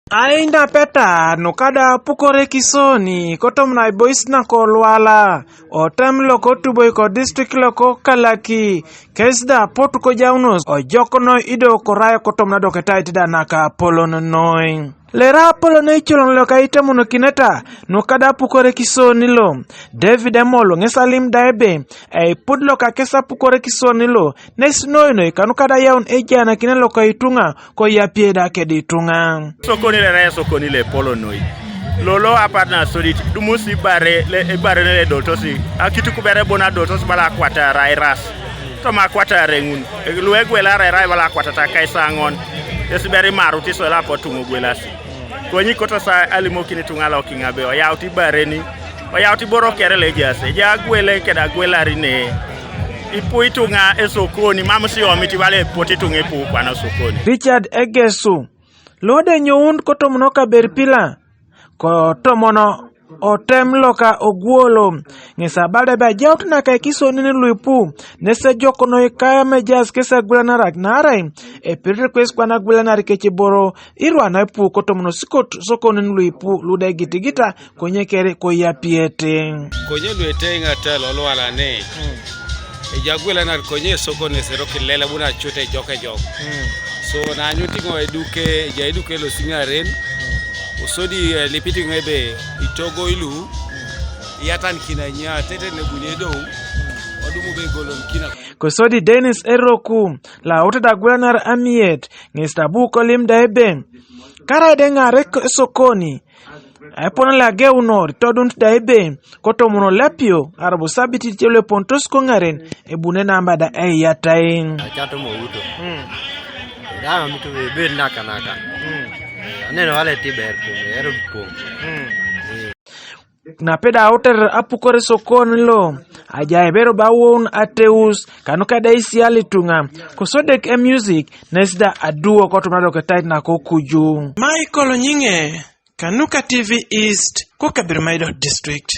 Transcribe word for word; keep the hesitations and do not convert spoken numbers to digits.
Ainda peta nukada pukore kisoni kotom na boys na kolwala otem loko tuboi ko district loko Kalaki. Kesda potu ko jaunos ojokono ido korayo kotom na doketait da naka polon noi. Lera polon noi cholon loka itemono kineta nukada pukore kisoni lo. David Emolo ngesalim daibe ei pud loka kesa pukore kisoni lo. Nes noi noi kanu kada yaun ejana kine loka itunga ko yapie da kedi itunga. Sokoni le raya sokoni le polon noi. Lolo apat na sodit dumusi bare le bare ne le dotosi. Akitu kubere bona dotosi bala kwata rairas. Toma kwata rengun. Luegwela rairai bala kwata ta kaisangon. Esiberi maruti sola potungo gwelasi. Konyi koto sa alimo kini tunga lo kinga be oyaw ti bareni. Oyaw ti boro kere le jase ja gwele keda gwelari ne. Ipu itunga esokoni mamusi omiti bale poti tunga ipu kwana sokoni. Richard Egesu. Lode nyound kotomono kaber pila. Kotomono otem loka ogwolo. Ngesa bade ba jaut na kai kisoni ni luipu. Nese jokono ikaya mejas kesa gwelanarak narai. E pirite kwes kwana gwelanar keche boro. Irwa na ipu kotomono sikot sokoni ni luipu lude gitigita konye kere koya piete. Konye lwete ng'ata lolwala ne. Ejagwela na konye sokoni sero kilela buna chote joke jok. So na nyu tingo eduke ja eduke lo singaren. Usodi eh, lipiti ngebe itogo ilu. Yatan kina nya tete ne bunye do. Odumu be golon kina. Kosodi Dennis Eroku la ote da gwelanar amiet. Ngesta bu kolim da ebe. Kara de ngare sokoni. Epona la geunor todun da ebe. Kotomono lapio arabu sabiti chelo pontos kongaren. Ebune namba da ei yatain. Achato mo uto. Dama mitu be ber naka naka. Aneno wale ti ber kuom ero kuom. Na peda oter apukore sokon lo. Aja ebero ba won ateus kanu kada isiali tunga. Kosodek e music nesda aduo kotum na doketait na kokuju. Michael Nyinge, Kanuka T V East, Kokabir Maido District.